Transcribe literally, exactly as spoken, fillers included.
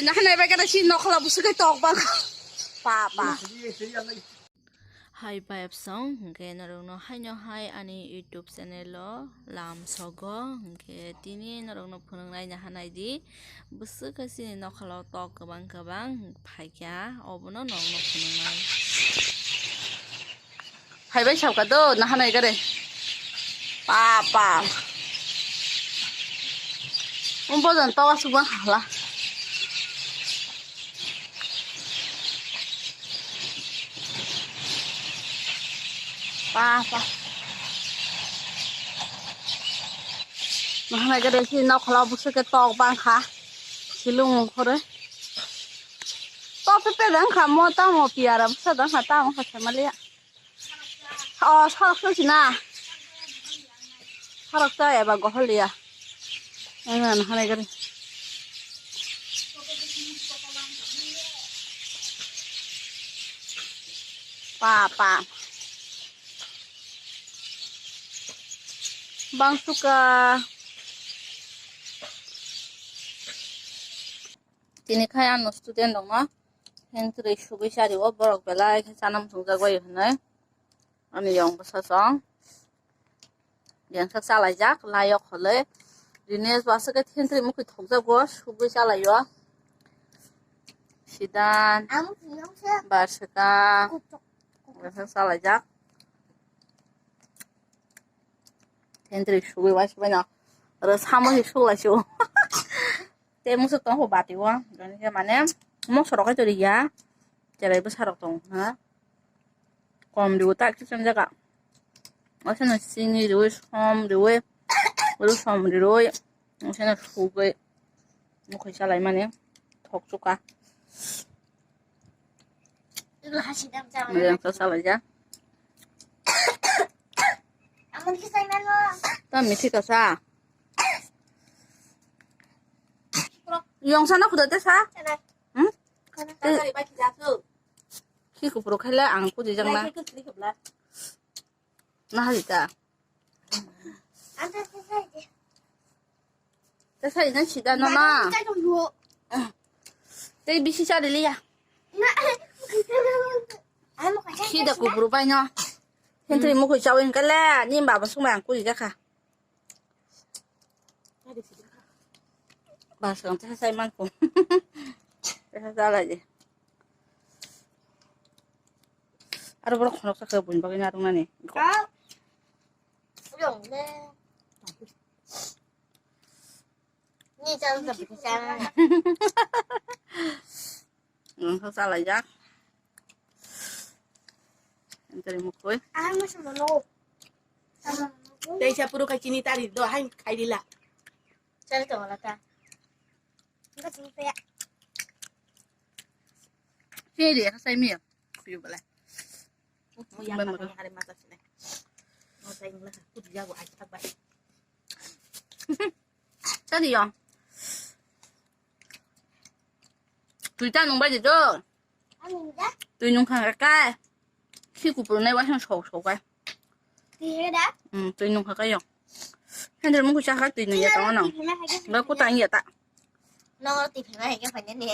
Nahanai bai kada si nokhola busu kai tok bang. Pa, pa. Hai bayap song, hingke norokno haino hai ani YouTube channel o lam sogo, hingke tini norokno phunuknai nahanai di, busu kai sini nokhola tok kwbang kwbang phaikya, obono norokno phunuknai. Hai bai sabka do, nahanai gare. Pa, pa. Umbo jan tawa subang hala. Pa, pa. Nahanai gare si nokhola busu ke tok bang kha. Silung khore. Tok pe pe dang kha mo tamo piara busa dang kha tamo kha semalia. O, sorok se sina. Sorok se eba gohol ya. Ena na hane gari. Pa, pa. Bang suka. Tini khai ano student rokno hentri sugui chario, borok belai khe chana muchungjak bai hinwi ani yong bwsasong. Yang sak chalaijak layok hole. Rines bwswk khe hentri mukhui thokjago, sugui chalaio. Sidan, Ang sinong se Barsika, kuchuk. Yang sak chalaijak. Hentri sugui waisuk baino. Oro samo hi suklaisio. Te musuk tong ho bati o. Gani khe mane mokso rok hai tori ya. Cherai bwsa rok tong ha. Kom riwi ta kisa jaga. Asana sini riwi som riwi. Ru som riwi. Asana sugui. Mukhai salai mane. Thok chuka. Yang sa salai ja. Amon ki sai mano. Ta mithi ka sa. Yong sana kuda te sa? Hmm? Ki kupro khaila ang kuji jang na. Na hai ta. Te sai na sida no na. Te bisi cha de liya. Sida kupro bai no. Hentri mukhui chawin kala ni baba sumai ang kuji jakha. Basang tesa sai manko. Tesa salai de. Aro borok khoroksa khe buini bagwi narwknani. Ni chang sa bini chang. Ang sa salai jak. Enteri mukhui. Ang mo sumo no. Tei sa puro kai chini tari do hai khai dila. Chal to wala ta. Enggak sini pe. Sini dia sai mi. Kuyu bala. Mo yang mata hari mata sini. Mo sai ngla ku dia go ai tak bai. Sani yo. Twi ta nung bai de do. Twi nung khang kai. Khi kupur nai wa sang sok sok kai. Hmm, twi nung kha kai yo. Hendel mung kucha kha twi nung ya ta no. Ba ku ta ya ta. No, twi phai ma hai ke phai ne.